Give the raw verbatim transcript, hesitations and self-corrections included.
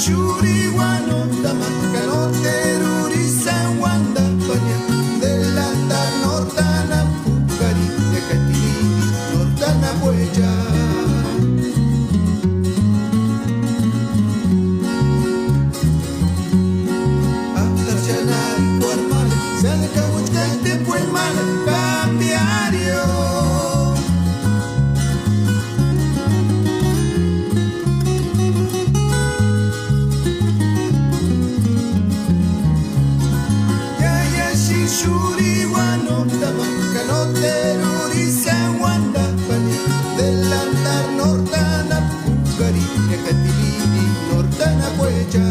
Xúri uanotama ka nóteruri sáni uandapania, delantar nortana p'ukari, ekatini nortana puecha. Atarchanari kuarmari, sáni ka muchkante puemana cambiario. Yáyá xixuri uanotama ka nóteruri sáni uandapani, delantar nortana p'ukari, ekatini nortana puecha.